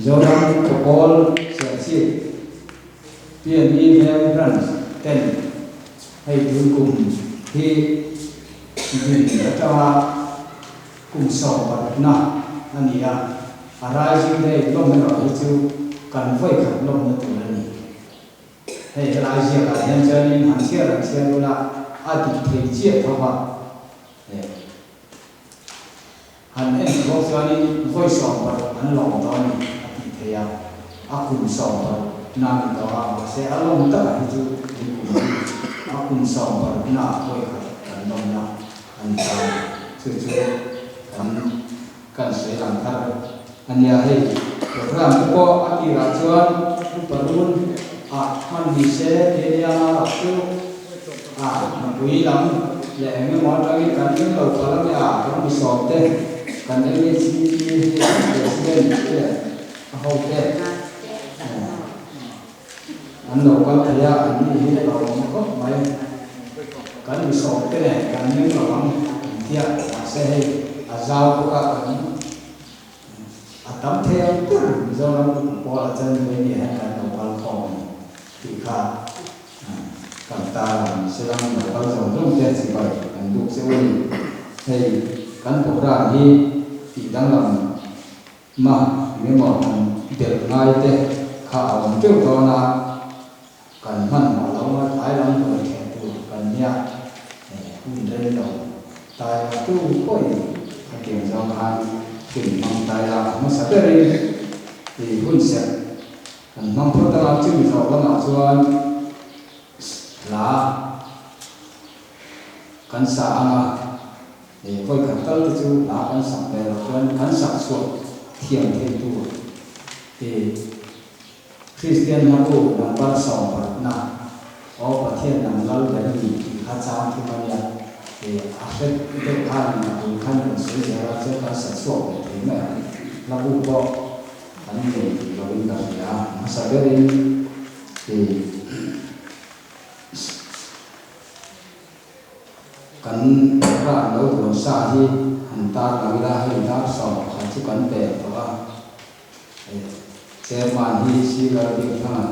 Mizoram Upa Pawl Serchhip PNE Veng Branch ten hei tun kum hi din atanga kum 16na a ni a, a Rising Day lawm erawh hi chu kan vawikhat lawmna tur a ni. Hei helai ziakah hian chuanin han chhiar han chhiar ula a dik thei chiah tho va. Han en thuak chuanin vawi 16 an lawm tawh a ni a tih theih a, a kum 16 na ni tawh a, mahse a lawm takah hi chu tun kum hi a kum 16 na vawi khat kan lawmna a ni ta a ni. Chu chu kan kan sawi lang thar a nia. Hei program te pawh a tirah chuan upa run ah hman ni se ti a nia, rak chu a hnapui lam leh eng emaw atangin kan ring lo phal a nia, kan mi sawm te, kan MHCP President te leh a ho te an lo kal thei a, an ni hi a lo awm khawp mai. Kan mi sawm te nen kan ring lo ang an tia, mahse hei a zau bawk a, kan a tam thei ang ber Mizoram upa pawl a chan ve nia hian kan lo kal khawm a ni tih kha. Kan ta ni se lang lo kal zawng zawng te chibai kan buk che u a ni. Hei kan program hi tih danglam ma eng emaw han belh ngai te kha a awm teuh dawn a, kan hmanhmawh lo a tlai lam ruai theh tur kan nia hun rei lo tai a tu pawhin khatiang zawng khan hun hmang tai la hmasa berin i hun serh Kan hmang phawt anga chumi zawh lamah chuan hla kan sa anga he vawi khat tal te chu hla kan sak ve loh chuan kan sak chhuah thiam thei tur i Kristian hlabu number 16na Aw Pathian nang lal ber i ni tih kha chang thum a nia i a hre deuh khan a bul khan rawn sawi zel a chuan kan sa chhuak ve thei mai ang hlabu pawh An nei tih loin ka hria a, hmasa berin i kan ran lo duan sa hi han tar lo ila, hei dar 11 chu kan pel tawh a, hei Chairman hi Sir Biakthanga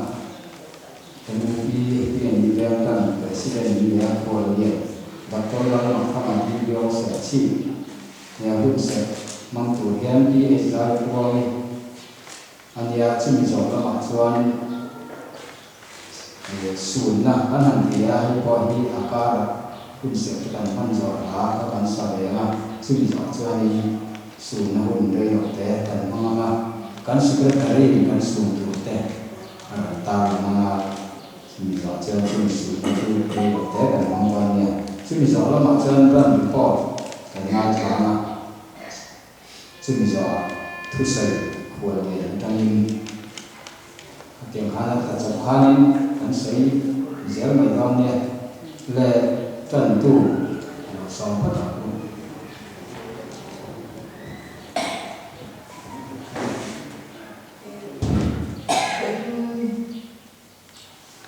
MUP hian i veng tan President ni a khawl lian Doctor Lalmakthanga DBO Serchhip. He hun serh hmang tur hian PH zai puangi a nia, chumi zawh lamah chuan sunna kan han ti a, hei pawh hi a karah hun serh te kan hman zawh hla kha kan sa ve ang a, chumi zawh chuanin sunna hun rei lo te kan hmang ang a, kan secretary kan sun tur te a rawn tarlang ang a, chumi zawh chuan chumi sunna chu rei lo te kan hmang dawn a nia, chumi zawh lamah chuan run report. Kan ngaithla ang a, chumi zawhah thusawi khual lian atangin hetiang khan a tla chawp khanin kan sawi zel mai dawn nia le tantu a lo sawm phawt ang u.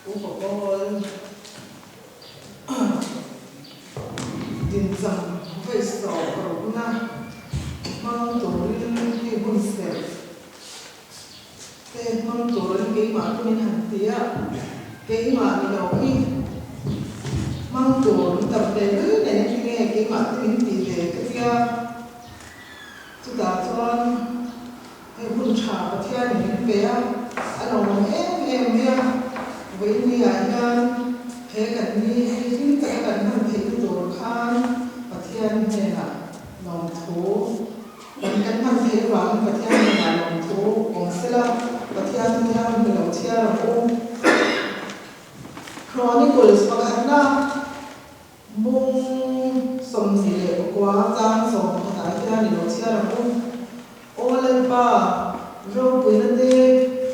Upa Pawl dincham vawi 16na hmang turin hei hun serh te hmang turin keimah te min han ti a, keimah ni lo hi hmang tur an tam ve mai nen engtinge keimah te min tih ve ka tia, chutah chuan. Hei hun tha Pathianin min pe a, a lawmawm em em mai a, vawiinniah hian he kan ni hi hlim taka kan hman theihna tur khan Pathian hnenah lawmthu kan kan hman theih avangin Pathian hnenah lawmthu awm sela, Pathian chu thiang mi lo chhiar ang u. Chronicles pakhatna. Bung 29 chang 11 ah hian i lo chhiar ang u. Aw Lalpa, ropuina te,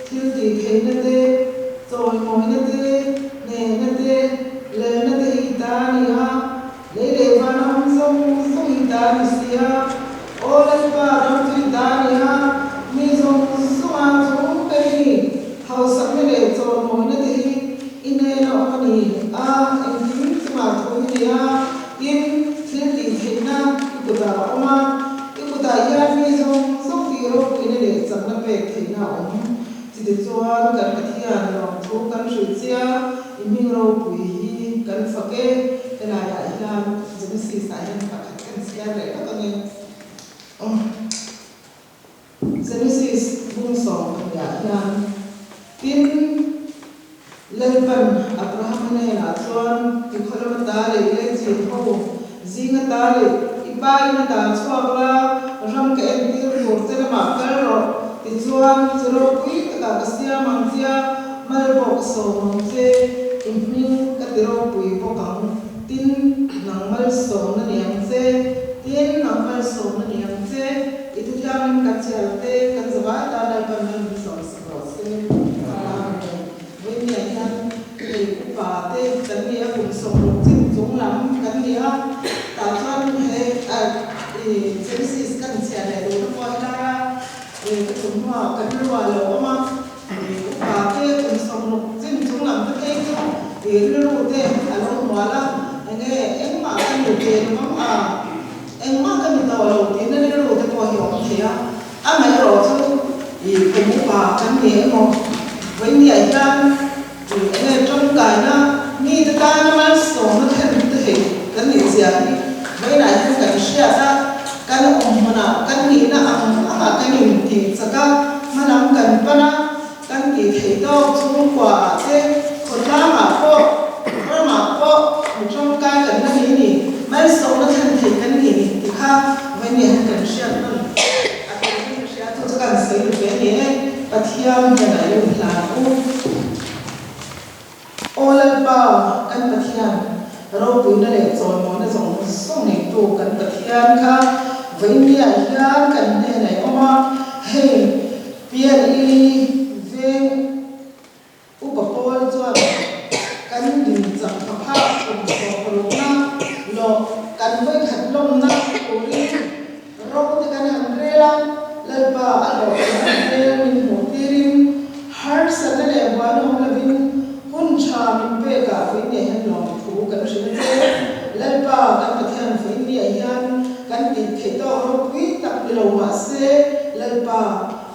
thil tih theihna te, chawimawina te, hnehna te, lalna te hi ta a ni a, lei leh vana awm zawng zawng hi ta a ni si a. Aw Lalpa, ram chu i ta a ni a, mi zawng zawnga chung ber i ni, hausakna leh chawimawina te hi I hnena awm a ni a, engkim chungah thu i nei a, tin, thil tih theihna i kutah a awm a, i kutah hian mi zawng zawng tih ropuina leh chakna pek theihna a awm. Chutichuan kan Pathian lawmthu kan hrilh chia, i hming ropui hi kan fak e. Helaiah hian Genesis ah hian pakhat kan chhiar leh lawk ang e. Genesis bung 12 ah hian, Tin, Lalpan Abrahama hnenah chuan, I khaw lama ta leh i leichin ho zinga ta leh i pa ina ta chhuak la, ram ka entir tur che lamah kal rawh, tichuan chi ropui takah ka siam ang che a, mal pawh ka sawm ang che, i hming ka ti ropui bawk ang, tin, nang malsawmna ni ang che, tin, nang malsawmna ni ang che, i thuthianghlim kan chhiar te kan zavai tan Lalpan mal min sawm sak rawh se. Amen. Vawinia hian hei upa te kan ni a, kum 60 chin chung lam kan ni a, tah chuan he i Genesis kan chhiar leh duhna pawh helai a ka thawmhnaw ah kan rilru ah lo awm a, upa te kum 60 chin chung lam te phei chu i rilru te a lo hmual a, enge engmah ka ni ve lo ang a, engmah ka ni tawh lo tihna rilru te pawh hi a awm thei a. Amaherawhchu i kum upa kan ni emaw, vawinia hian i enge tangkaina mite tana malsawmna thlen te hei kan nih zia hi vawiinah hian kan hriat a, kan awm hmunah kan nihna ang angah kan intih chak a, hmalam kan pan a, kan tih theih tawk chhungkua ah te, khawtlangah pawh, ramah pawh mi tangkai kan la ni ni, malsawmna thlen theih kan ni ni ti kha vawinia hian kan hriat hman a tel hi ka hria chu chu kan sawi ru ve a ni e, Pathian hian a lo hlan u. Aw Lalpa, kan Pathian, ropuina leh chawimawina zawng zawng neitu kan Pathian kha vawinia hian kan hnenah i awm a, hei PLE veng upa pawl chuan kan dinchak tha phak kum 60 na lawh kan vawikhat lawmna turin Ro te kan han rel a, Lalpa a hlawh kan han rel min hmuh tirin harsatna leh buaina awm lovin hun tha min pekah vawinia hian lawmthu kan hrilh a che. Lalpa kan Pathian vawinia hian kan tih theih tawk ropui tak ni lo mah se Lalpa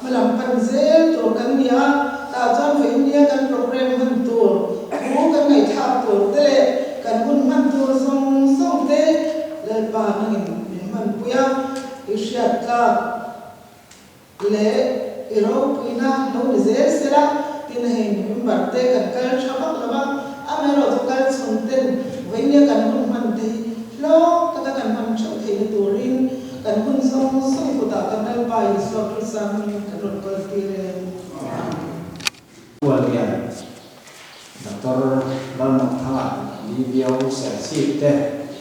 hmalam pan zel tur kan ni a, tah chuan vawinia kan program hman tur, thu kan ngaihthlak tur te leh kan hun hman tur zawng zawng te Lalpa nangin min hmanpui a, i hriat tlak leh i ropuina lo ni zel sela, tin hei member te kan kal tha vak lo va, amaherawhchu kal chhun ten vawinia kan hun hman te hi hlawk taka kan hman theuh theihna turin kan hun zawng zawng kutah kan Lalpa Isua Krista hmingin kan rawn kawl tir e. Amen. Khuallian Doctor Lalmawkthanga Liviau Serchhip te,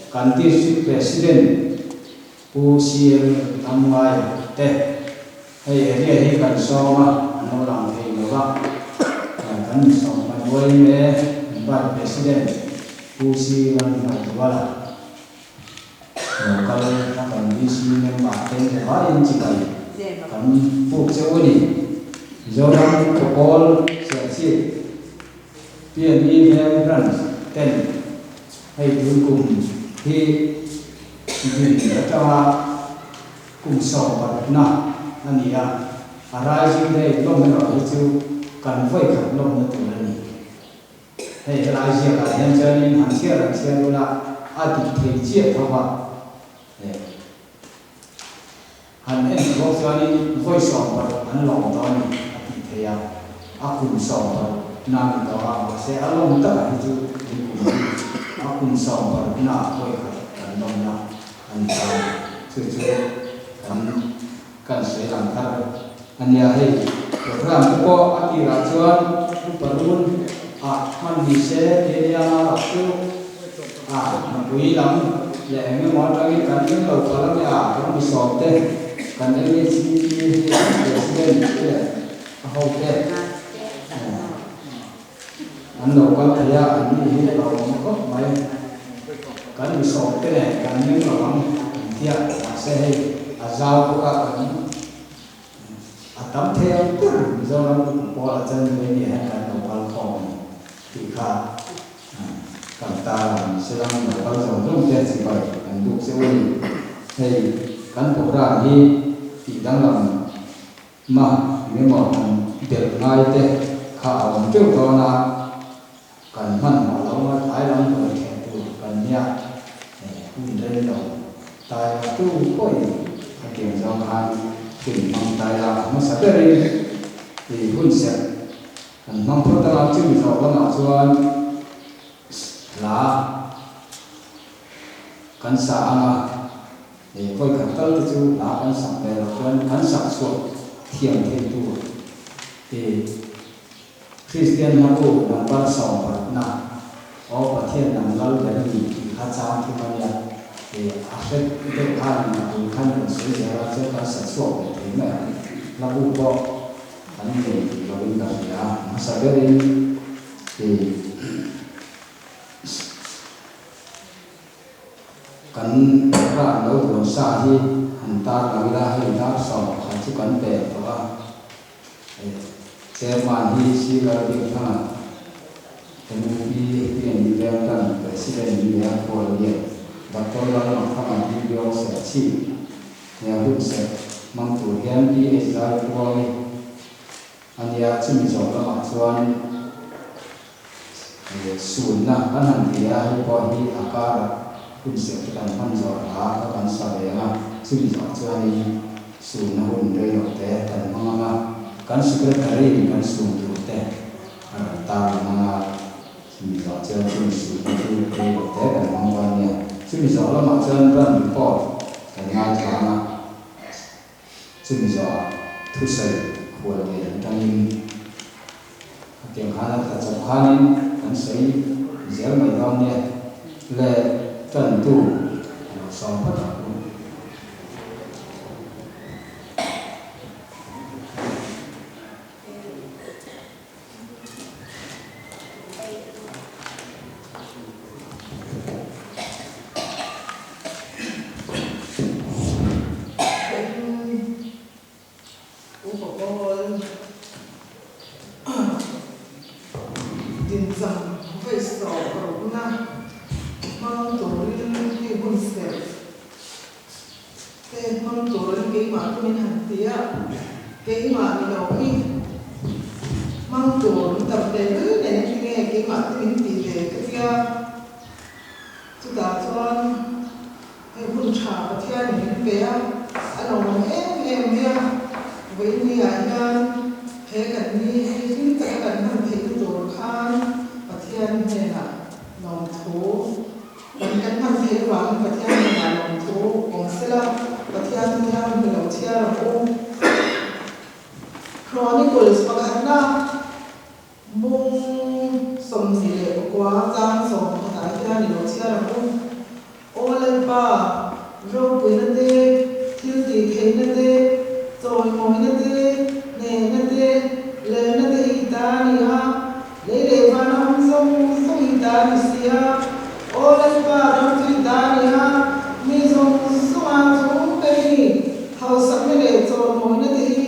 kan District President Pu CM Ramngaia te, hei area hi kan sawm a, an lo lang thei lo va, kan insawm kan yma Vice President Pu C Lalhmaizuala lo kal a kan VC member te zavaiin chibai kan puk che u ni. Mizoram Khawpawl Serchhip PNE Veng Branch ten hei tun kum hi din atanga kum 16 na a ni a, a Rising Day lawm erawh hi chu kan vawikhat lawmna tur a ni. Hei helai ziakah hian chuanin han chhiar han chhiar ula a dik thei chiah tho va, han en bawk chuanin vawi 16 an lawm tawh a ni a tih theih a, a kum 16 na ni tawh a, mahse a lawm takah hi chu tun kum hi a kum 16 na vawi khat kan lawmna a ni ta a ni. Chu chu kan kan sawi lang thar a nia hei. Program te pawh a tirah chuan upa run ah hman ni se ti a nia rak chu a mipui lam leh eng emaw atangin kan ring lo palh a nia kan mi sawm te kan MHCP President te leh a ho te an lo kal thei a an ni hi a lo awm khawp mai. Kan mi sawm te nen kan ring lo ang an tia mahse hei a zau bawk a kan A tam thei ang ber Mizoram upa pawl a chan ve nia hian kan lo kal khawm a ni tih kha kan tar ang ni selang lo kal zawng zawng te chibai kan buk che u a ni. Hei kan program hi tih danglam. Ma engemaw han belh ngai te kha a awm teuh dawn a, kan hmanhmawh lo a, tlai lam hawi theh tur kan nia hun rei lo tai a tu pawhin khatiang zawng khan hun hmang tai la a hmasa berin i hun serh kan hmang phawt anga chumi zawh lamah chuan hla kan sa ang a. He vawi khat tal te chu hla kan sak ve loh chuan kan sak chhuak thiam thei tur i Kristian hlabu number 18na Aw Pathian nang lal ber i ni tih kha chang thum a nia. I a hre deuh khan a bul khan rawn sawi zel a chuan kan sa chhuak ve thei mai ang. Hlabu pawh kan nei lovin ka hria a, hmasa berin i. Kan ran lo duan sa hi han tar lo ila, hei dar 11 chu kan pel tawh a. Chairman hi Sir Biakthanga, MUP hian veng tan President ni a khual lian Doctor Lalmakthanga hi Biawng Serchhip nia hun serh hmang tur hian PH Zaipuangi a nia, chumi zawh lamah chuan Sunna kan han ti a, hei pawh hi a karah hun serh te kan hman zawh hla kha kan sa ve ang a, chumi zawh chuanin sunna hun rei loh te kan hmang ang a, kan secretary in kan sun tur te a rawn tarlang ang a, chumi zawh chuan chumi sunna chu rei loh te kan hmang dawn nia. Chumi zawh lamah chuan run report kan ngaithla ang a. Chumi zawhah thusawi khual lian atangin hetiang khan a tla chawp khanin kan sawi zel mai dawn nia le tantu a lo sawm phawt ang u. Upa pawl dincham vawi 60na hmang turin hei hun serh te hmang turin keimah chu min han ti a, keimah ni lo hi hmang tur min tam teh lul nen engtin nge keimah te min tih ve ka tia, chutah chuan hei hun tha Pathianin min pe a, a lawmawm em em mai a, vawiin ah hian he kan ni hi hlim taka kan hman theihna tur khan Pathian hnenah lawmthu Kan kan hman theih avangin Pathian hnenah lawmthu awm sela, Pathian chu thiang mi lo chhiar ang u. Chronicles pakhatna bung 29 chang 11 ah hian i lo chhiar ang u. Aw Lalpa, ropuina te, thil tih theihna te, chawimawina te, hnehna te, lalna te hi ta a ni a, Lei leh van a awm zawng zawng hi ta a ni si a, Aw Lalpa, ram chu i ta a ni a, mi zawng zawnga chung ber i ni, hausakna leh chawlmawina te hi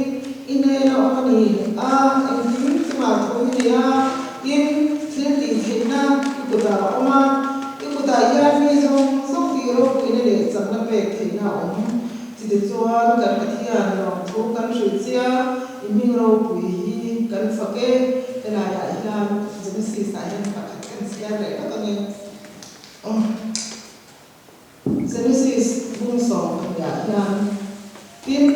i hnena awm a ni a, engkim chungah thu i nei a, tin, thil tih theihna i kutah a awm a, i kutah hian mi zawng zawng tih ropuina leh chakna pek theihna a awm. Chutichuan kan Pathian lawmthu kan hrilh chia, i hming ropui hi kan fak e. Helaiah hian Genesis ah hian pakhat kan chhiar leh lawk ange. Genesis bung 12 ah hian, Tin,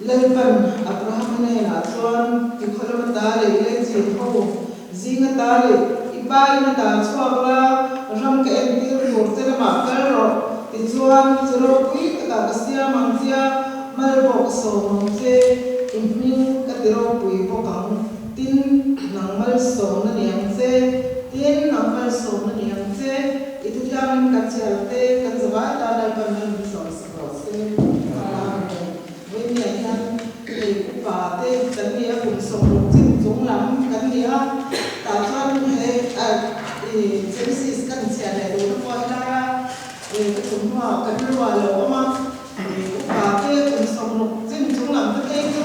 Lalpan Abrahama hnenah chuan, I khaw lama ta leh i leichin ho zinga ta leh i pa ina ta chhuak la, ram ka entir tur che lamah kal rawh, tichuan che ropui takah ka siam ang che a, mal pawh ka sawm ang che, i hming ka ti ropui bawk ang, tin, nang malsawmna ni ang che, tin, nang malsawmna ni ang che, i thuthiangin kan chhiar te, kan zavai ta Lalpan lal min sawm sak. Rawh se. Amen. Vawinia hian hei upa te kan ni a, kum 60 chin chung lam kan ni a, tah chuan hei i Genesis kan chhiar leh duhna pawh helai a ka thawmhnaw ah kan rilru ah lo awm a, upa te kum 60 chin chung lam te phei chu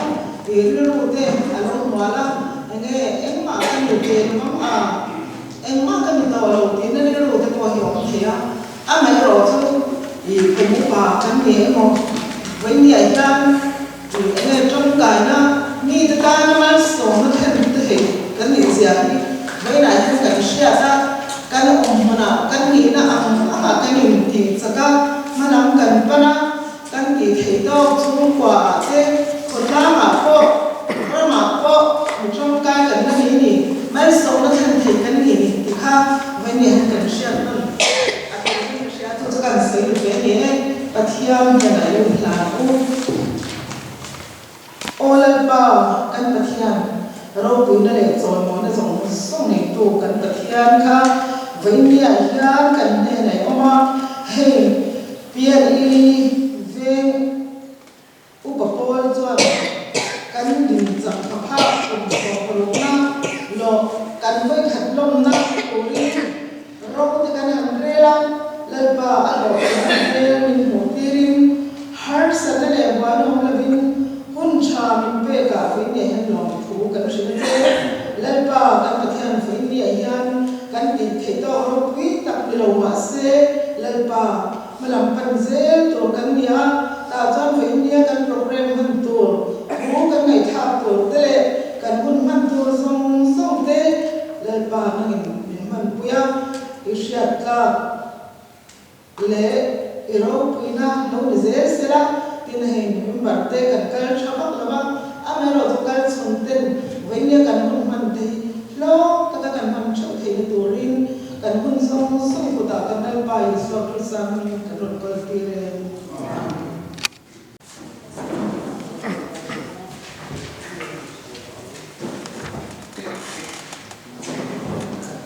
i rilru te a lo hmual a, enge engmah ka ni ve lo ang a, engmah ka ni tawh lo tihna rilru te pawh hi a awm thei a. Amaherawh chu i kum upa kan ni emaw, vawinia hian Enge tangkaina mite tana malsawmna thlen te thei kan nih zia hi vawiinah hian kan hriat a, kan awm hmunah kan nihna ang angah kan intih chak a, hmalam kan pan a, kan tih theih tawk chhungkua ah te, khawtlangah pawh, ramah pawh mi tangkai kan la ni ni, malsawmna thlen thei kan ni ni ti kha vawiin hian kan hriat hman a tel in ka hria, chu chu kan sawi ve a ni e. Pathian hian a lo hlan u. Aw Lalpa, kan Pathian, ropuina leh chawnmawina zawng zawng neitu kan Pathian kha vawiinniah hian kan hnenah i awm a, hei PLE veng upa pawl chuan kan dinchang tha phak kum sawmparukna lawh kan vawikhat lawmna turin Ro te kan han rel a, Lalpa a hlawhtling ang hmel min hmuh tirin harsatna leh buaina awm lovin hun tha min pek ah vawiinniah hian lawmthu kan hrilh a che. Lalpa kan Pathian vawiinniah hian kan tih theih tawk ropui tak ni lo mah se Lalpa hmalam pan zel tur kan ni a, tah chuan vawiinnia kan program hman tur, thu kan ngaihthlak tur te leh kan hun hman tur zawng zawng te Lalpa nangin min hmanpui a, i hriat tlak leh i ropuina lo ni zel sela, tin hei member te kan kal tha vak lo va, amaherawh chu kal chhun ten vawinia kan hun hman te hi hlawk taka kan hman theuh theihna turin kan hun zawng zawng kutah kan Lalpa Isua Krista hmingin kan rawn kawl tir e. Amen.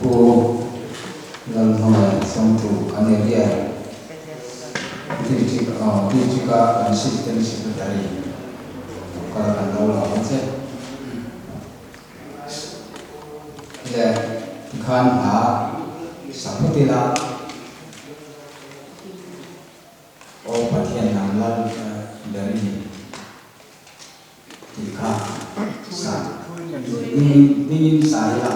Pu Lalhmawia Sawmthu kan area District aw District a kan Assistant Secretary lo kal kan lo la awm che le tikhan hna sak phawt ila. Aw Pathian nang lal ber i ni tih kha sa dingin sa ila.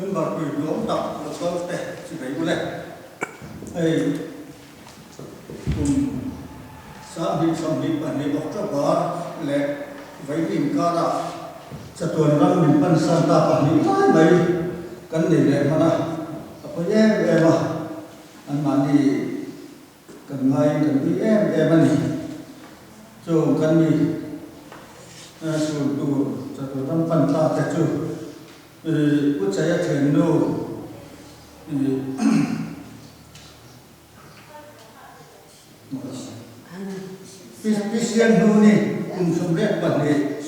Member pui duang tak lo kal te chi bei ule. Hei kum 2022 October leh vawiin inkarah chatuan ram min pansan ta pahnih lai mai kan nei leh hman a, a pawi em em a, anmahni Kan ngaiin kan ui em em a ni. Chung kan mi sul tur chatuan ram pan ta te chu Pu Chaia thiannu Pi Sianhnuni kum 32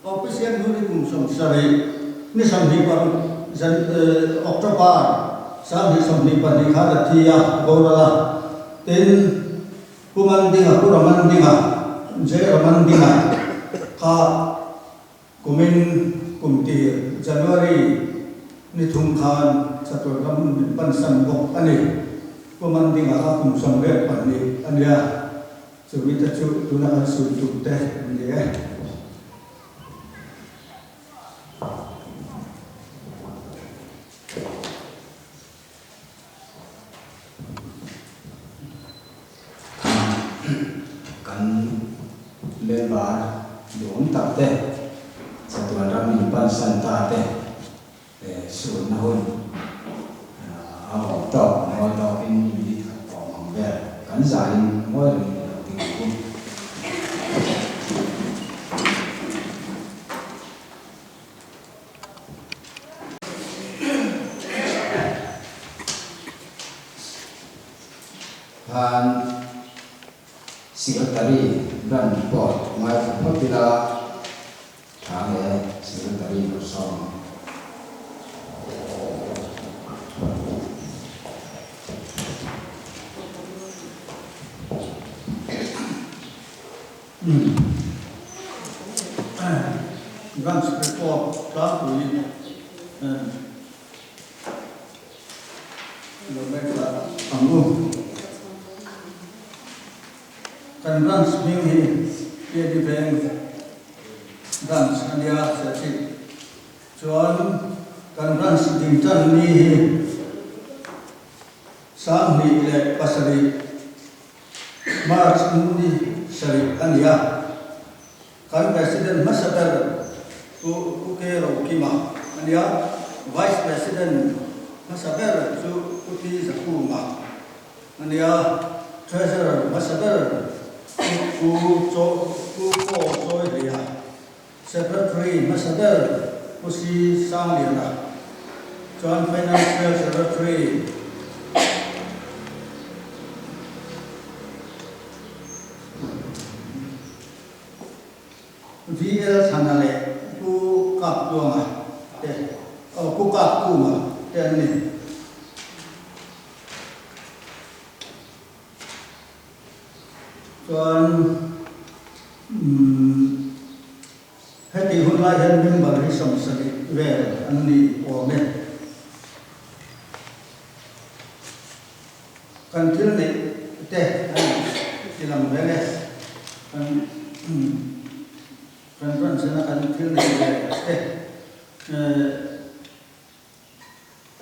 Official hnu ni kum 70 ni 26 Jan October 2022 khan a thi a, boral a. Tin, Pu Mandinga, Pu Ramandinga, J Ramandinga kha kumin kum tir January. ni thum khan chatuan ram min pansan bawk a ni. Pu Mandinga kha kum 72 a nia, chumi te chu tuna kan sun tum te an ni e. Kan member duhawm tak te, chatuan ram min pansan ta te sunna hun a awm tawk, ngawi tawkin minute khat pawh awm ang vel kan zain ngawi rengin i lo ti ang u. Khan Secretary Branch pawh ngaithla phawt ila tha nge Secretary lo sawm ang. Branch report tlangpui lo ngaihtuah ang u. Kan branch hming hi Piadi Veng Branch a nia Serchhip. Chuan kan branch ding tan ni hi 2007 March ni sarih a ni a, kan President hmasa ber chu Pu K. Rokima a ni a, Vice President hmasa ber chu Pu T. Zakhuma a ni a, Treasurer hmasa ber chu Pu Pu Paw Chawihleia, Secretary hmasa ber Pu C. Sangliana chuan Financial Secretary VL Thana leh Pu Kaptuanga te, oh Pu Kapkunga te an ni. Chuan hetih hun lai hian member hi 70 vel an ni awm e. Kan thil neih te an ti lang ve e. Kan kan branch ina kan thil neih ve te.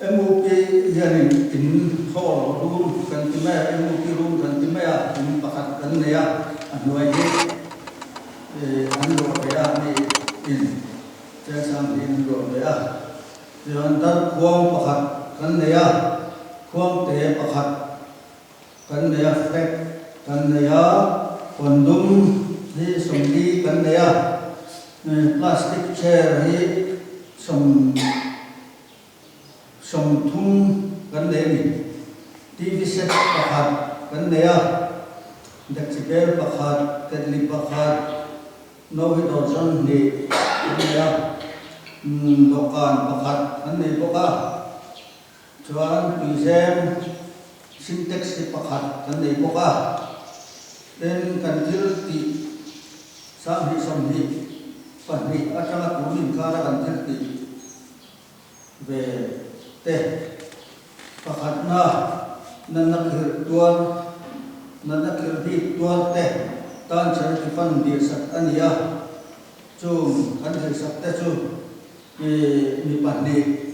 MUP hianin in hall room kan ti mai a, MUP room kan ti mai a, in pakhat kan nei a, a hnuai hi an luah ve a, mi in Chelsang hi an luah ve a. Tichuan darkhuang pakhat kan nei a, khuangte pakhat kan nei a, flag kan nei a, kawndum hi 40 kan nei a, plastic chair hi 30 kan nei a ni. TV set pakhat kan nei a, dekchi bel pakhat, ketli pakhat, no hi dawrzawn hnih kan nei a, dawhkan pakhat kan nei bawk a. Chuan tuizem Sintex hi pakhat kan nei bawk a, tin kan thil tih 2022 atanga tun inkara kan thil tih ve te pakhatna natna khirh tuar natna khirh bik tuar te tan charity fund dirhsak a ni a, chung kan dirhsak te chu mi pahnih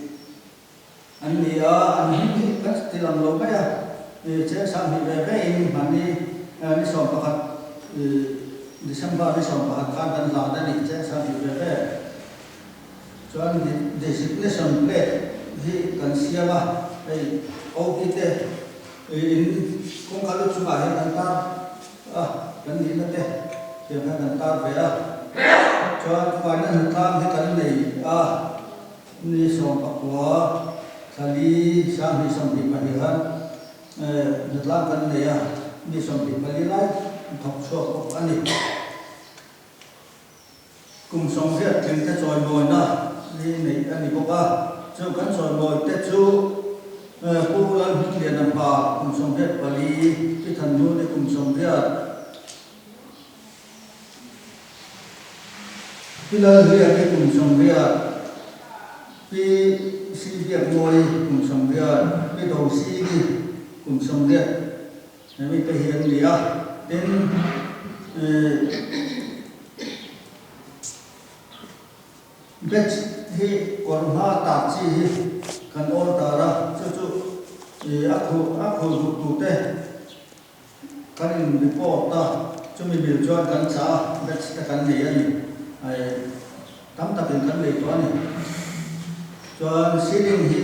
An ni a, an hming hi kan ti lang lo mai a, cheng 20 ve ve in hmanni ni 11 December ni 11 khan kan hlan a ni, cheng 20 ve ve. Chuan designation plate hi kan siam a, hei OP te in kawngka lut chungah hian kan tar a, kan nihna te tiang khan kan tar ve a. Chuan faina hnatlang hi kan nei a. Ni 19 thla li 2022 khan hnatlang kan nei a, mi 24 lai an thawk chhuak bawk a ni. Kum 80 tling te chawimawina hi neih a ni bawk a, chung kan chawimawi te chu Pu Lalhmingliana hma kum 84, Pi Thanhnuni kum 80, Pi Lalhliaki kum 80. Pi Si Biakmawii kum sawmriat, Pi Do Sini kum sawmriat he mite hi an ni a. Tin, Batch hi kawr hma tak chi hi kan order a, chu chu a khuh a khuh duh tute kan in report a, chumi mil chuan kan chah a, batch te kan nei a ni, tam takin kan nei tawh a ni. Chuan ceiling hi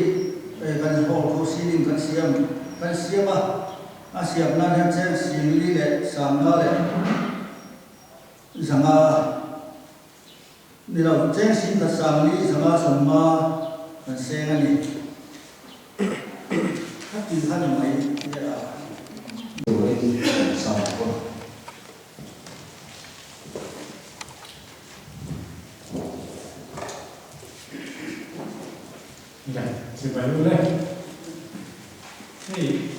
kan hall khu ceiling kan siam kan siam a, a siam nan hian cheng singli leh sangna leh zanga Ni lo, cheng sin ka sang ni zanga sawmma kan seng a ni. Kha ti kha ni mai e a. Turin kan sang bawk. Ngai chibai u le. Hei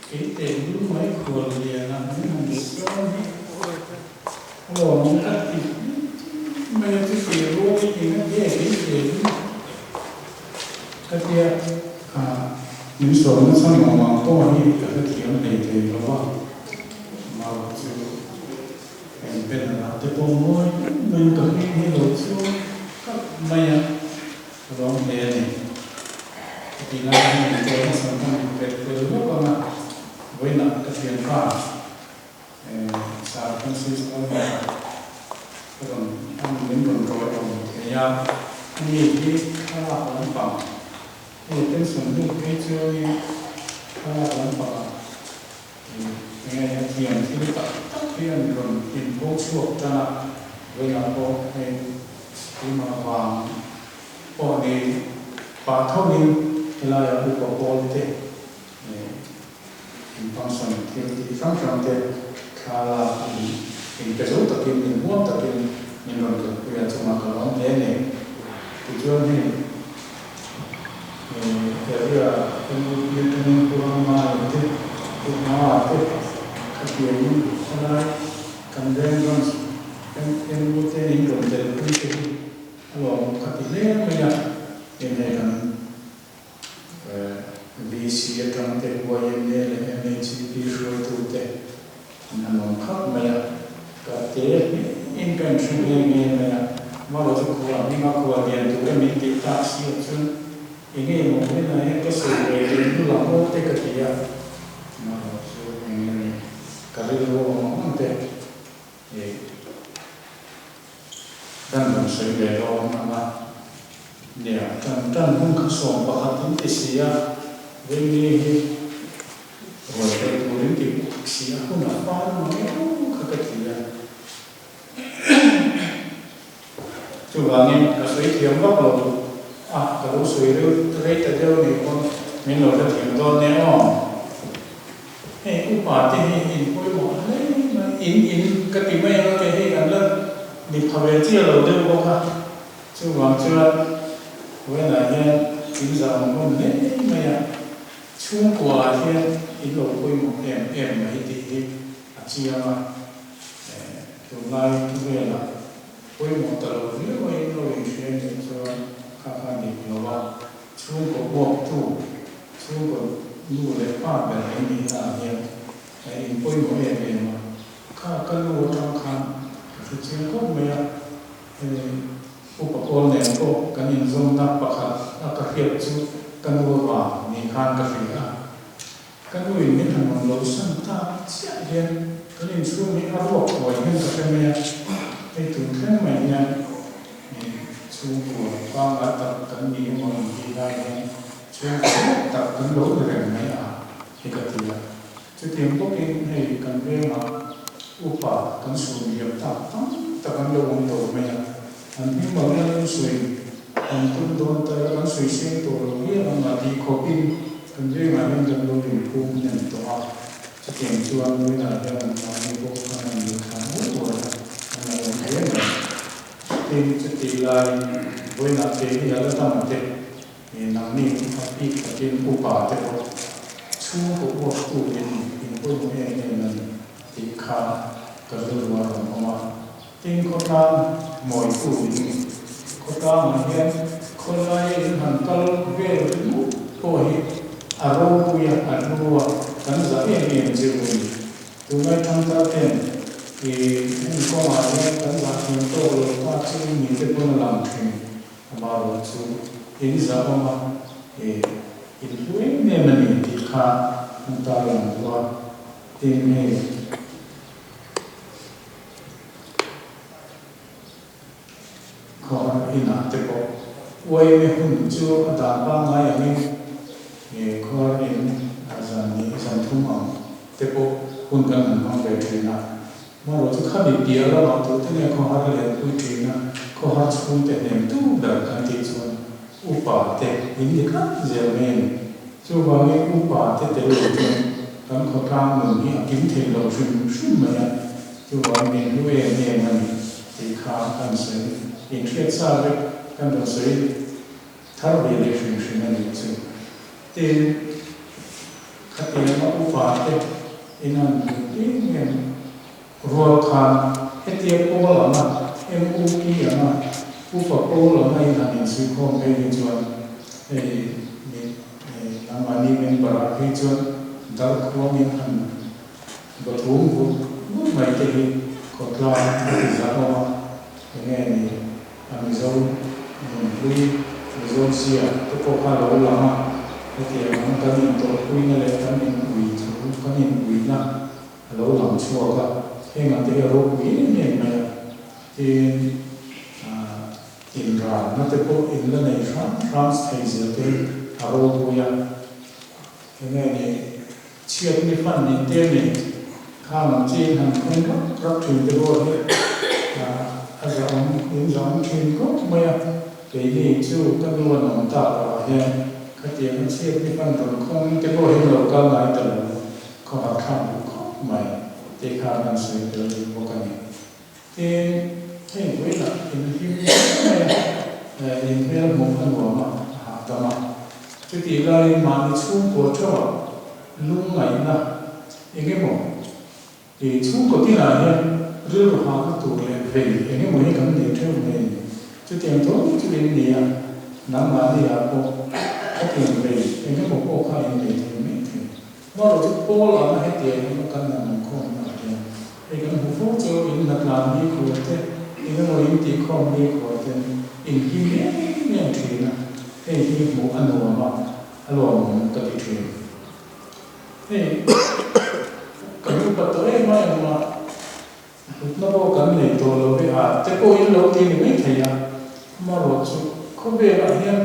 kei teh lu mai khual lian a min han sawn hi a lawmawm ka ti mai a chuti ruai eng a nge kei teh lu ka tia a min sawm nasa nuam ang pawh hi ka hrethiam hlei thei lo va mau chu eng pen ah te pawh mawi mai ka hming hi lo chuang kap mai a. Ka lawm hle a ni. Ka tih lai hian in chaw hmasa hman in pet tel lawk ang a, vawiinah ka thianpa Sir Francis Almora ka rawn an min rawn rawi awm thei a, ani hi thlalak lampang hei pension hnu phei chu i thlalak lampangah enge a thiam thil tak tak hi an rawn inpho chhuak tan a, vawiinah pawh hei Keimah vang pawh ni pah thovin helaia upa pawl te leh in function thil tih hrang hrang te thla lak in in pe zo takin in huam takin min rawn kalpui a chungah ka lawm hle a ni. Tichuan hei area MUP atangin Pu Ramngaia te, Pu Hmaa te khatiangin helai kan veng branch MU te in rawn tel pui te hi a lawm ka ti hle mai a, heng hei kan VC atang te YMA leh MHEP hruaitu te an han awm khap mai a, ka te in ka inhre nghe nghe mai a, Maro chu khua hminga khua lian tur em in tih tak si ah chuan enge maw hmel ah hian ka sawi ve leh hnu lam aw te ka ti a, Maro chu enge ni ka rilru awm ang ang te. Hei kan rawn sawi ve dawn ang a, nia tan tan hun kha 11 in ti si a, Vengni hi ruai tel turin ti bawk si a, hun a fal mang em kha ka ti a. Chuvangin ka sawi thiam vak lo a, ka lo sawi reuh rei ta deuh nih pawn min lo hrethiam dawn nia aw. Hei upa te hi in pawimawh hle mai, in in ka ti mai ang a kei hei kan la ni pha ve chiah lo deuh bawk a, chuvang chuan vawiinah hian in zah awm hle mai a, chhungkua ah hian in lo pawimawh em em mai tih hi a chiang a, tunlai khawvelah Pawimawh ta lo viau a in lo inhria nih chuan kha kha dik lo a, chhungkaw uaptu, chhungkaw nu leh pa ber in nih na ah hian in pawimawh em em a, kha ka nu atang khan ka hre chiang khawp mai a, hei upa pawl nen pawh kan inzawmna pakhat a ka hriat chu ka nu avang ni khan ka hria a. Ka nu in min han rawn lo san tak chiah hian kan inchhung hi a ruak huai hian ka hre mai a, hei tun thleng mai hian chhungkua pangngai tak kan ni emaw in tih lai hian chhungkua ruak tak kan lo ni reng mai a hi ka ti a. Chutiang bawkin hei kan vengah upa kan chhun liam tak tam tak an lo awm tawh mai a, an hming ang hian an sawi an tum dawn ta ila kan sawi seng tawh lo hial ang a tih khawpin Kan vengah hian kan lo inphum hnem tawh a, chutiang chuan vawiinah hian an mahni pawh khan an inthlan mual mual a, an lo awm hle mai. Tin, chutih laiin vawiinah keini a la dam te, nangni a bik takin upa te pawh chhungkaw uaptu in inpawimawh em em a ni tih kha ka rilru a rawn awm a. Tin, khawtlang mawitu in khawtlangah hian. Khawlaia in han kal vel ringawt pawh hi a ropui a, a hlu a, kan zah em em che u a ni. Tunlai thangthar ten i hemi kawngah hian kan zah thiam tawk lo ta chu ni te pawn a lang thin. Amaherawh chu in zah awm a, i in hlu em em a ni tih kha an tarlang duh a, tin hei. Khawhar inah te pawh uaime hun chu a dan pangngai angin khawhar in zan hnih zan thum ang te pawh hun kan han hmang ve thin a. Hmanraw chu khami piah lamah tute nge khawhar lenpui thin a, khawhar chhungte hnemtu ber kan tih chuan upa te in ni tlat zel mai a ni. Chuvangin upa te tel lo chuan kan khawtlang nun hi a kim thei lo hrim hrim mai a. Chuvangin min hlu em em a ni tih kha kan sawi inhriat sa vek, kan rawn sawi thar ve leh hrim hrim a nih chu. Tin, khatianga upa te in an hmuh em em rual khan hetia pawl anga MUP anga upa pawl anga in han insuihkhawm phei hi chuan hei nangmahni member ah phei chuan darkhuangin han Bathum vut vut mai te hi khawtlang a ti zah awm a, enge ni a Mizo nunhlui, Mizo zia te pawh kha a lo lang a, hetiang ang kan intawrhpuina leh kan in ui thu, kan in uina a lo lang chhuak a, heng ang te hi a ropui em em mai a, tin inralna te pawh in la nei hram hram thei zel te hi a ropui a, enge ni. Chhiat ni hman ni te nen khang ang chi in han phung rap rap thin te pawh hi a zahawm in zahawm thin khawp mai a, keini chu ka nu an awm tak loh ah hian khatiang a chhiat ni hman rawn khawng te pawh hi lo kal ngai ta lo khawhar thlak duh khawp mai tih kha an sawi tel duh bawk a ni. Tin, hei vawilah in hlim mai a, in hmel hmuh a nuam a, a hahdam a. Chutih laiin mahni chhungkaw theuhah lungngaihna eng emaw i chhungkaw tinah hian rilru hahna tur leh vei eng emaw hi kan nei theuh mai a ni. Chutiang tho chu in ni a, nangmahni ah pawh khatiang vei eng emaw pawh kha in nei thei mai thei. Hmanraw chu Paul anga hetiang emaw kan han awm khawm hna hian hei kan hmu fo chu in hnatlan ni khuar te, eng emaw in tih khawm ni khuar ten in hlim em em thin a, hei hi hmuh a nuam a, a lawmawm ka ti thin. Hei kan upa tawh em a engmah hlutna pawh kan nei tawh lo ve a te pawh in lo ti ni mai thei a, hmanraw chu khawvelah hian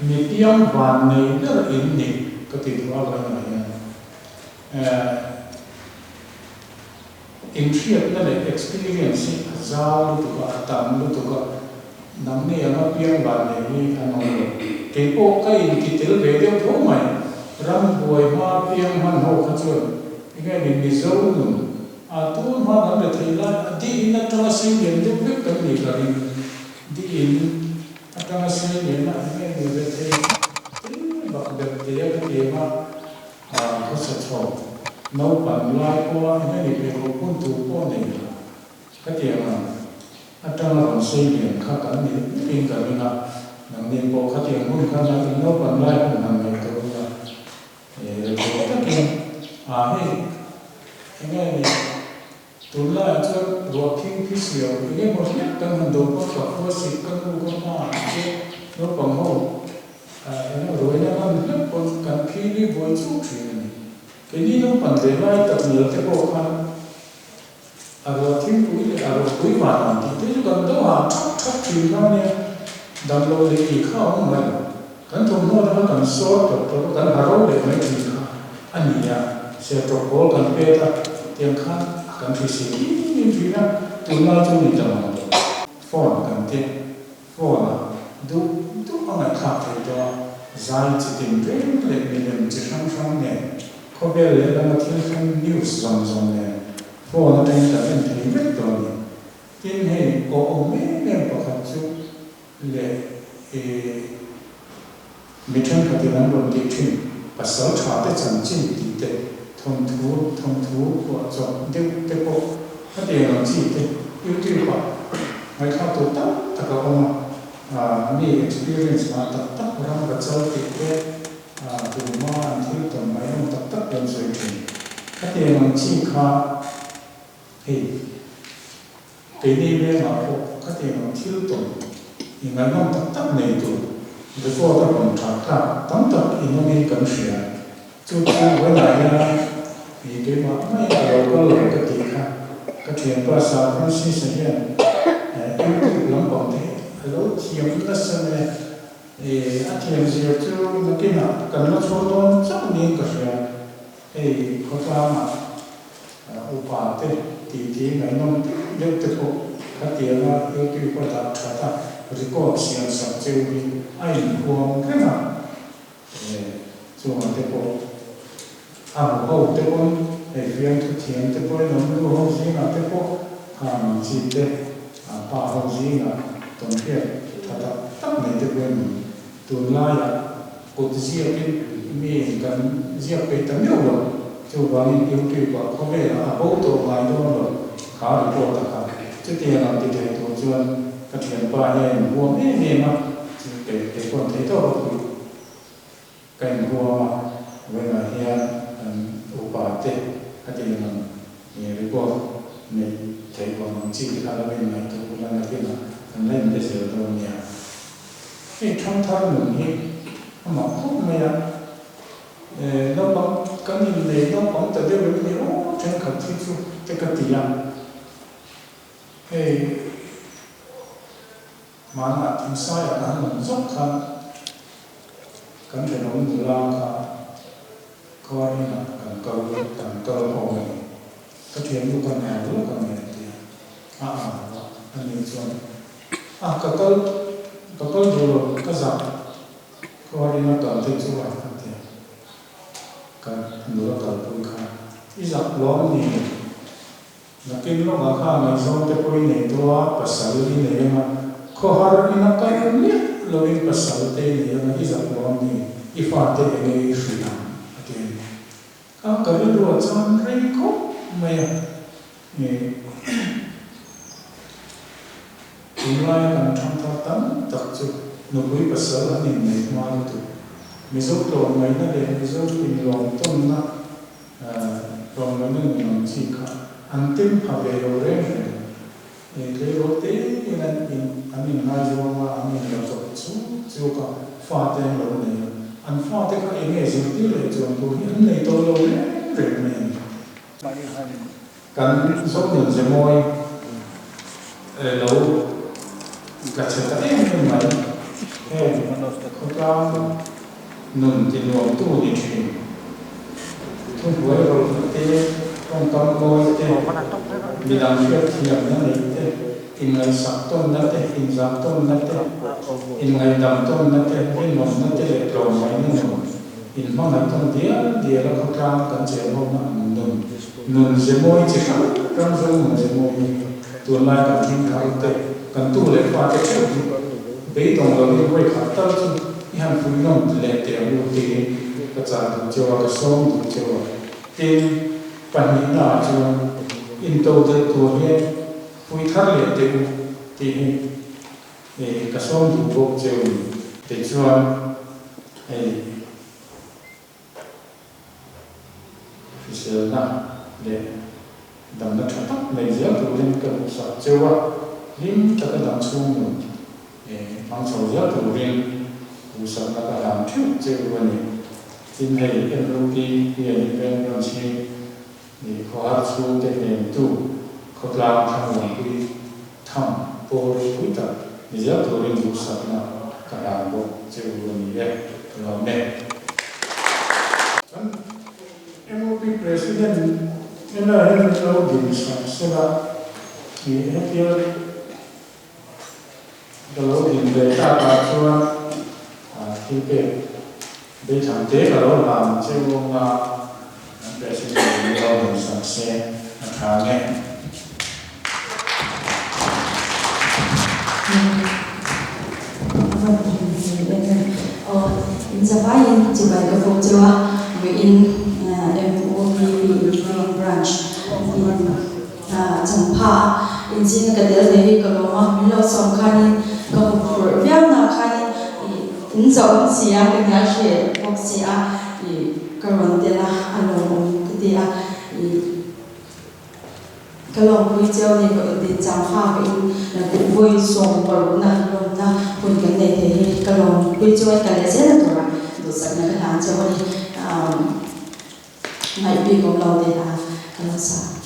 mi piang van nei ber in ni ka ti duh a vawiinah hian inhriatna leh experience hi a zau lutuk a, a tam lutuk a, nangni anga piang van nei hi an awm lo. Kei pawh ka inti tel ve deuh tho mai, rambuai hma piang hman ho kha chuan enge ni Mizo nun A tun hma kan be thei lai a di in atanga sei lian deuh vek kan nih ka ring. Di in atanga sei lian a enge ni ve thei tin bak ber te a ka ti ang a, a khawsa chho naupan lai pawha enge ni pheikhawk hun tur pawh nei lo ka ti ang a, atanga rawn sei lian kha kan nih vekin ka ring a, nangni pawh khatiang hun kha in naupan lai hun han ngaihtuah ula. Rilru takin a hei enge ni tunlaiah chuan ruah phing phi siau enge maw hlek kan han do pawn ka khua sik ka nu ka pa te naupang ho enge ruaina hman hlek pawn kan phi ni buai chuk thin a ni. Keini naupan ve lai tak nel te pawh khan a ruah thingpui leh a ruah pui van ang tih te chu kan do han thap thap thin kha ania, damlo leh ih kha a awm mai lo. Kan thawmhnaw te kha kan sawr tawp tawp a, kan ha ro leh mai thin kha a ni a, sertawp pawl kan pet a, tiang khan kan hrisel em em thin a, tunlai chu ni ta mang lo. Phone kan te, phone ah duh duh a ngaihthlak thei tawh a, zai chi tin reng leh milem chi hrang hrang nen, khawvel lehlama thil thleng news zawng zawng nen phone atangin kan en thei vek tawh a ni. Tin, hei awh awm em em pakhat chu leh i mi thenkhatin an rawn tih thin pasal tha te chanchin tih te, thawnthu thawnthu phuah chawp deuh te pawh khatiang ang chi te YouTube ah ngaihthlak tur tam tak a awm a. Mi experience ngah tak tak ram va chal tih te tun hma an thil tawn ngaihnawm tak tak te an sawi thin. Khatiang ang chi kha hei keini vengah pawh khatiang ang thil tawn i ngaihnawm tak tak nei tur record a rawn that tlak tam tak inawmin kan hria. Chu chu vawiinah hian i keimah mai ka lo kal lo ka tih kha ka thianpa San Francis-a hian YouTube lampang te hi a lo thiam nasa mai a, i a thiam zia chu nakinah kan la chhuak dawn chauh niin ka hria. Hei khawtlangah upa te titi ngaihnawm deuh te pawh khatianga YouTube a dah that a record siam sak cheu hi a inhuam reng a. Chungah te pawh a hmu ho te pawn hei fiamthu thiam te pawhin awm nu ho zingah te pawh kha mang chi te pa ho zingah tawnhriat tha tak tak nei te pawhin awm. Tunlaiah kut ziakin mi kan ziak peih ta meuh lo, chuvangin YouTube ah khawvelah a bo tawh ngai dawn lo kha report a kha. Chutiang ang ti thei tur chuan ka thianpa hian in huam em em a. Chu kei pawn thei tawk a pui ka inhuam a, vawiinah hian kan upa te a tih ang ang record neih theih vang ang chi te kha lo inngaihtuah bula nakinah kan la inbe zel dawn nia. Hei thangthar nun hi a mak khawp mai a, naupang kan innei naupang ta deuh em ni aw thenkhat hi chu te ka ti a, hei Hmanah Thingsaiah kan awm zawk khan kan thenawm nula kha khuarinah kan kal kan kal ho a ni. Ka thiannu ka hnial lawk a ni a ti a, a au a, a ni chuan a ka kal ka kal duh lo ka zah khuarina kal te chu a a ti a, ka nula kalpui kha i zak lawm ni? Nakin lawngah kha ngaihzawng te pawh i nei tawh a, pasal i nei anga, khawhar ina kal miah lovin pasal te i nei anga i zak lo ami, i fate enge i hrilh ang a ti a ni. Kha ka rilru a cham rei khawp mai a, tunlaia kan thangthar tam tak chu nupui pasal an inneih hma lutuk. Mizo tlawmngaihna leh Mizo inlawmtawnna Tlawmngaihna nun ang chi kha an tem pha ve lo reng reng. Tleirawl te in an in an inngaizawng a, an inla chawp chuk chuk a, fate an lo nei a. An fate kha eng nge zirtir leh chuan tur hi an nei tawh lo reng reng mai a ni. Kan Zohmun Zemawi lo tla chhe ta em em mai. Heng khawtlang nun tinuamtu ni thin. Thuhnuai rawlhna te, tawngkam mawi te, midang hriatthiamna neih te, inngaihsak tawnna te, inzah tawnna te, inngaihdam tawnna te, rinawmna te leh tlawmngaihna nun inhmangaih tawn dial dial a khawtlang kan chenhawmna ang nun nun ze mawi chi hrang hrang zo nun ze mawi hi tunlai kan hming thar te, kan tu leh fate theuh hi beidawng lovin vawi khat tal chu I han pui nawm leh teh ang u tiin ka chah duh cheu a, ka sawm duh cheu a. Tin, pahnihna ah chuan into delh tur hian pui thar leh teh u tih hi ka sawm duh bawk cheu ni. Tichuan hei hriselna leh damna tha tak nei zel turin ka duhsak cheu a, hlim taka dam chhung nun hmang chho zel turin duhsakna ka hlan theuh cheu a ni. Tin hei MUP hian Event Branch hi khawhar chhungte hnemtu khawtlang thlamuanpui tham pawl ropui tak ni zel turin duhsakna ka hlan bawk cheu a ni e. Ka lawm e. Kan MOP President ena hian min lo din sak sela i hetia ka lo din ve tak ah chuan thil pek beitham te ka lo hlan cheu anga kan President in min lo din sak se a tha nge. Inzavaiin chibai ka bawk cheu a, vawiin MOPP Branch in champha a. In zinga ka tel thei hi ka lawm a, min lo sawm khanin ka hmu phurh viau na khanin ih in zawh awm si a, ka hnial hreh bawk si a, ih ka rawn tel a, a lawmawm ka ti a, ih ka lawmpui cheu ni ka in chang fa ka in vawi 60 na lawmna hun kan nei thei hi ka lawmpui cheu a, ka leh zel a tura duhsakna ka hlan cheu a ni. Ngaih bik awm lo tih a ka lo sa.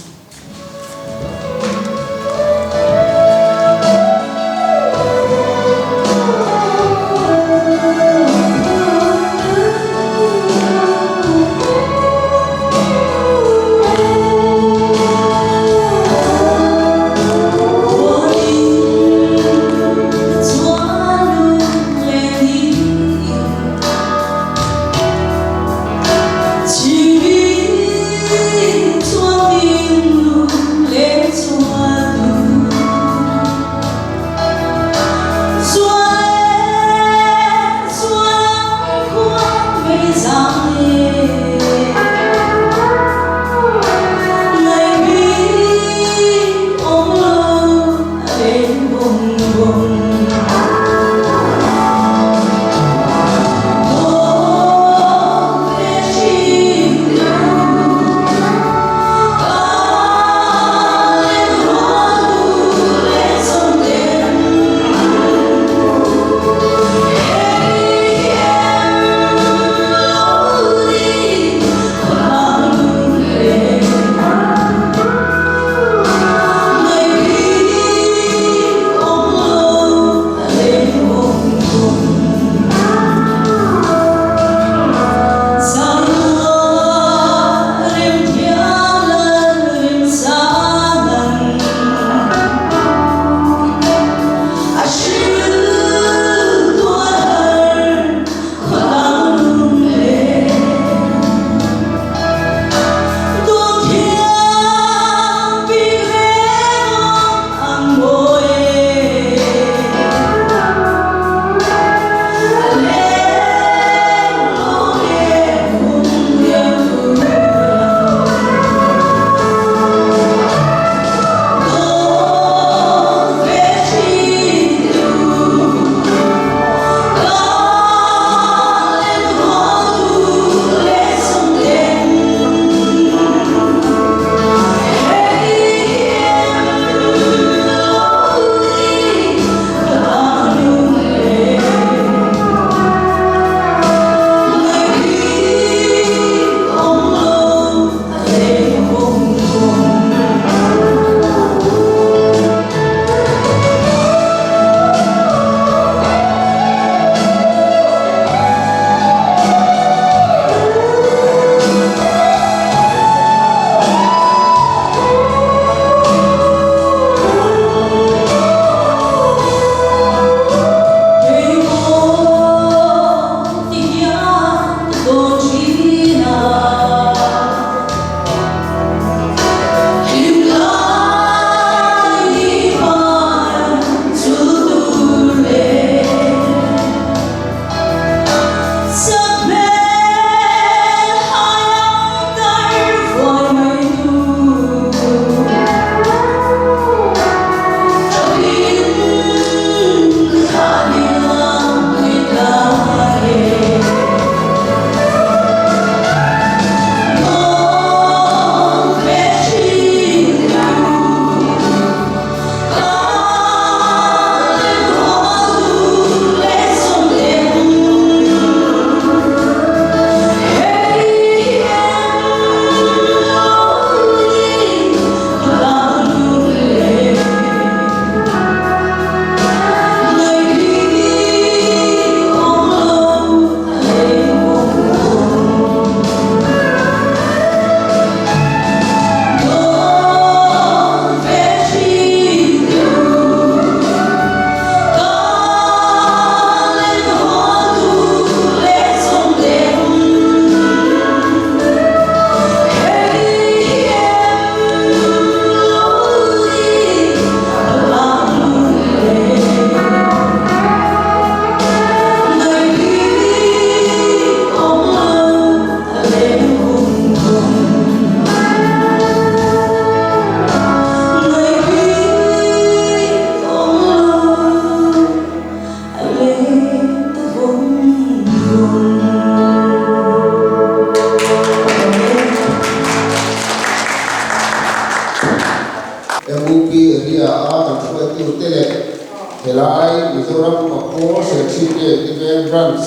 Branch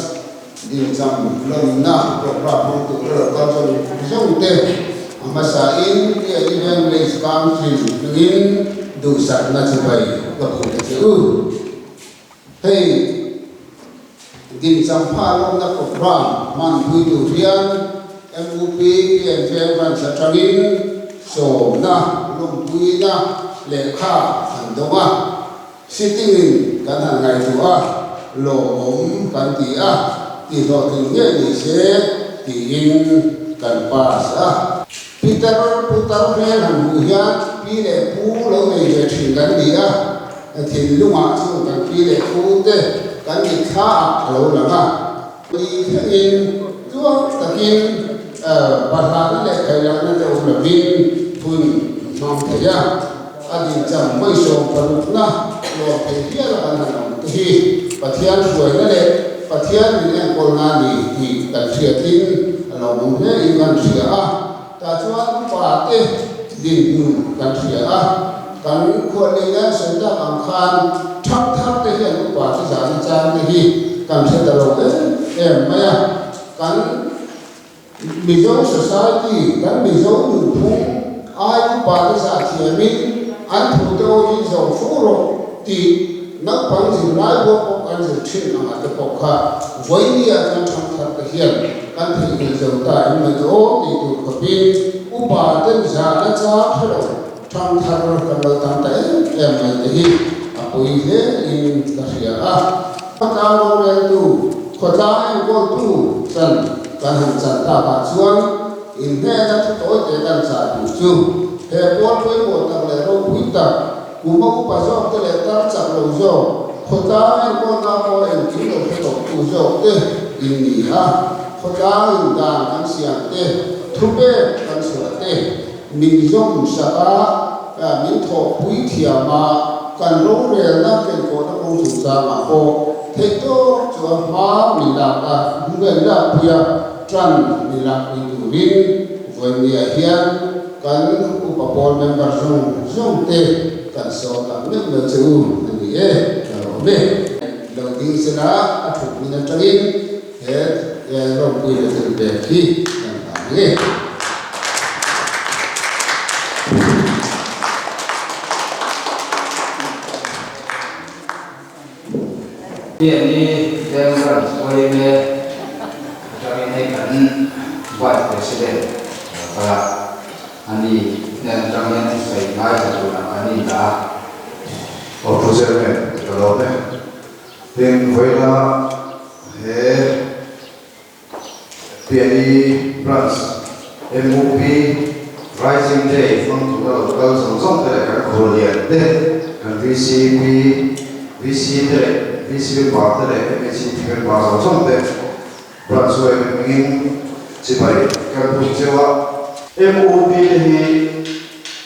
dincham lawmna programme hmang tura lo kal zawng zawng te a hmasain PNE Veng Council hmangin duhsakna chibai ka buk a che u. Hei dincham pha lawmna programme hmanpui tur hian MUP PNE Veng Branch atangin sawmna lawmpuina lehkha an dawng a. Sitting in kan han ngaihtuah a, lawmawm kan ti a, tihhlawhtling ngei ni se tiin kan pass a. Peter putar hmel han hmuh hian pi leh pu lo nei ve thin kan ni a, thinlungah chu kan pi leh pu te kan mitthla ah a lo lang a. Ni thlengin tluang takin pahlahna leh khailahna te awm lovin hun hmang thei a, a dincham vawi 16na lawm thei hial a kan han awm te hi Pathian hruaina leh Pathian min enkawlna a ni tih kan hriatin a lo awm hle in kan hria a, tah chuan upa te dinhmun kan hria a, kan khualneihna sawi tak ang khan thangthar te hian upa te zahna chang te hi kan hre ta lo em em mai a, kan Mizo society, kan Mizo nunphung ai upa te zah thiamin an thu te aw hi zawm fo rawh tih naupang zirlai buak pawh kan zir thin ang ah te pawh kha vawinia chuan thangthar te hian kan theihnghilh zo ta em mai chu aw tih tur khawpin upa ten zahna chang hre lo thangthar kan lo tam ta em em mai te hi a pawi hle in ka hria a. Khawtlang roreltu, khawtlang enkawltu chan kan han chan takah chuan inhnehna thu tawi te kan chah duh chu he pawl pawimawh tak leh ropui tak, kuma upa zawk te leh tar chak lo zawk, khawtlang enkawlna pawh engkim lo hre tawhtu zawk te in ni a, khawtlang in dan kan siam te, thupek kan chhuah te, min zawm sak a, min thawhpui thiam a, kan rorelna kenkawhna kawng chungchangah pawh theihtawk chu a hma min lak a, min lakpui a, tan min lakpui turin vawinia hian kan upa pawl member zawng zawng te kan sawm tak meuh meuh che u a ni e, ka lawm e. Lo ding sela a thut min atangin he lawmpui leh thil pek hi kan hlan ang e. PNE Veng Branch yma atangin hei kan Vice President a kal a, ani hnen atang hian thusawi ngaithla tur ang kan indah a. Aw Pu Chairman, ka lawm e. Tin, vawiina he PNE Branch MUP Rising Day hmang tura lo kal zawng zawng te leh kan khuallian te, kan VCP, VC te leh VC member te leh MHCP member zawng zawng te Branch huai hmingin chibai kan phun cheu a. MUP te hi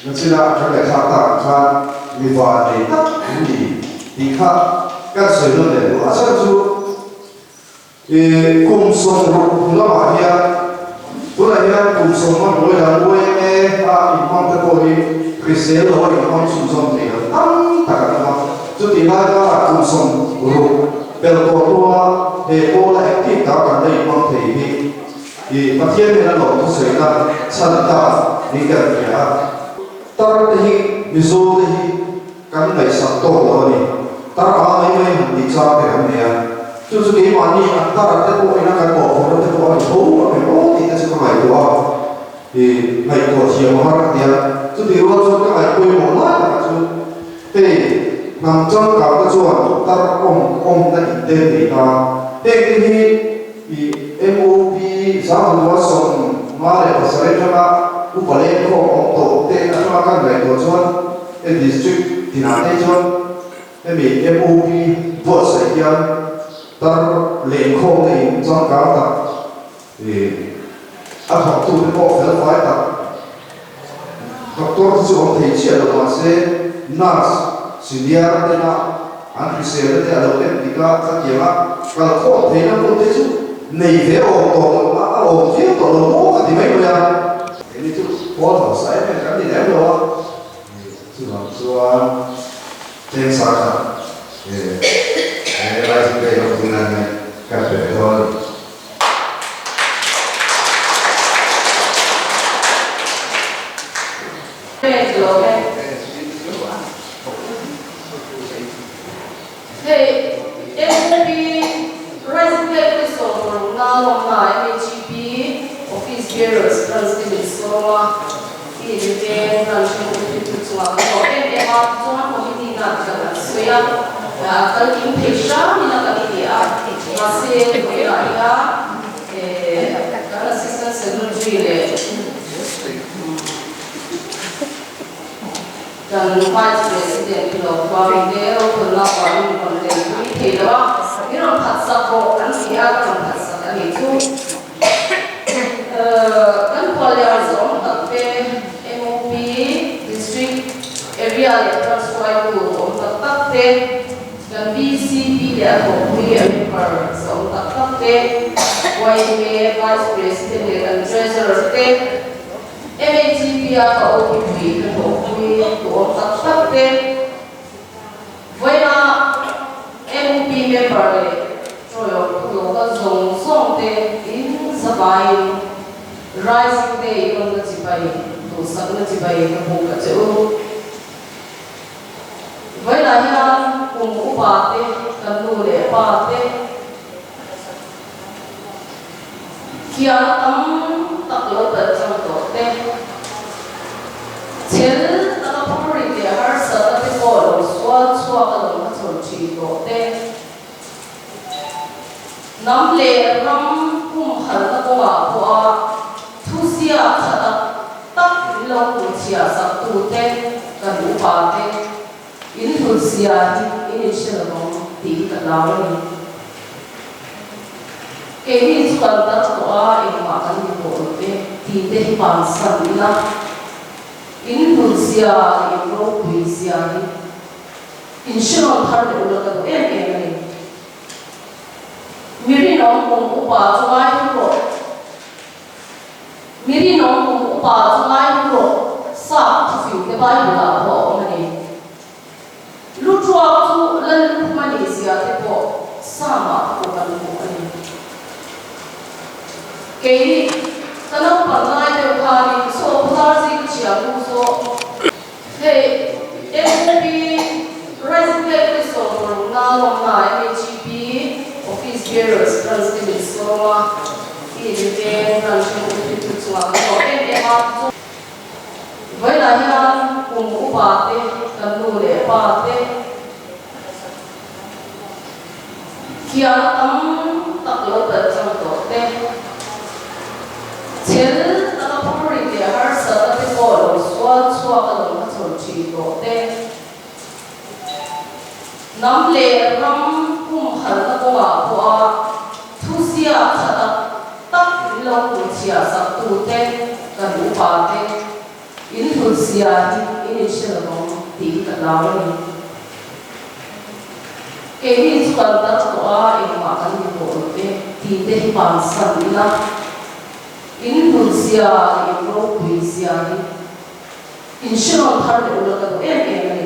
nachina kan ngaihthlak tak ang khan mi van nei tak an ni tih kha kan sawi nawn leh duh a. A chhan chu i kum 60 lamah hian tunah hian kum 50 hnuai lam yma a inhmang te pawh hi hrisel lo a inhmang chhunzawm thei lo tam tak an awm a. Chutih lai karah kum 60 pel tawh hnua he pawla active tak kan la inhmang thei hi i Pathian hian a lawm thusawiina chhan ta niin kan hria a. Tar te hi Mizo te hi kan ngaihsak tawk lo a ni. Tar a mai mai han tih chang te kan nei a. Chu chu keimahni an tar te pawh ina kan mawhphurhna te pawh a ni tho a ni maw tih te chu ka ngaihtuah a. I ngaihtuah thiam a har ka ti a. Chutih rual chuan ka ngaih pawimawh lai takah chu hei hnam changkang te chuan tar awm awmna in te nei ta. Heng te hi i MOP 1957 atanga upa leng khawm awm tawh te atanga kan ngaihtuah chuan he district tinah te chuan hemi MOP buatsaih hian tar leng khawm te in changkang tak i a thawktu te pawh fel fai tak doctor te chu awm thei chiah lo mahse nurse senior tena an hriselna te a lo en dik a ka ti ang a, kal khawm theihna hmun te chu nei ve awm tawh lo a, a awm viau tawh lo maw ka ti mai mai a. Keini chu pawl hausa em em kan ni lem lo a, chuvang chuan cheng sa kha he Rising Day ho zinga hian ka pe. dawn a ni. Hei MOP Rising Day pawh i sawm ruk na lawmna MHEP Office Bearers Branch te min sawm a, i veng branch MOP tu chungah kan lawm em em a, tichuan committee na kan an sawi a, kal kim thei hram in a kan i ti a, mahse vawiinah hian kan Assistant Secretary leh Kan Vice President hi lo khuang te rokhawlna vangin rawn tel pui thei lo a, min rawn phatsak pawh kan ti a, ka rawn phatsak a nih chu. Kan khuallian zawng tak te MOP, District, Area leh Branch hruaitu awm tak tak te, kan VCP leh a thawhpui a member zawng tak tak te, YMA Vice President leh kan Treasurer te, MHEP a ka OPP ka thawhpui duhawm tak tak te, vawiina MUP member leh tawihawm thu lo kal zawng zawng te in zavaiin Rising Day lawmna chibai, duhsakna chibai ka buk a che u. Vawiinah hian kum upa te, kan nu leh pa te, Thiam tam tak lo kal chang tawh te, chhel taka phur ri leh harsatna te pawh lo sual chhuak a lo hmachhawn thin tawh te, hnam leh ram humhalhna kawngah pawha thuziak tha tak tak min lo hmuhchhiah sak tute kan upa te, In hlut zia hi in inhre lo ang tih hi ka hlau a ni. Keini chu kan tar tawh a, engmah kan ni tawh lo e tih te hi bansan ila, in hlut zia leh in ropui zia hi in hre rawn thar leh ula ka duh em em a ni. Mi rinawm kum upa chu ngai hu rawh. Mi rinawm kum upa chu ngai hu rawh, sap thufing te Bible ah pawh a awm a ni. Lu thuak chu lal lukhum a nih zia te pawh Psalm ah pawh kan hmu a ni. Kei ka naupang ngai deuh khanin saw putar zing thiam u zawh. Hei MOP Rising Day pawh i 60 na lawmna MHEP Office Bearers Branch te min sawm a, i veng branch MOP tu chungah kan lawm em em a. Vawiinah hian kum upa te, kan nu leh pa te thiam tam tak lo kal chang tawh te, chhel taka phur ri leh harsatna te pawh lo sual chhuak a lo hmachhawn thin tawh te, hnam leh ram humhalhna kawngah pawha thuziak tha tak tak min lo hmuhchhiah sak tute kan upa te in hlut zia hi in inhre lo ang tih hi ka hlau a ni. Keini chu kan tar tawh a, engmah kan ni tawh lo e tih te hi bansan ila, in hlut zia leh in ropui zia hi in hre rawn thar leh ula ka duh em em a ni.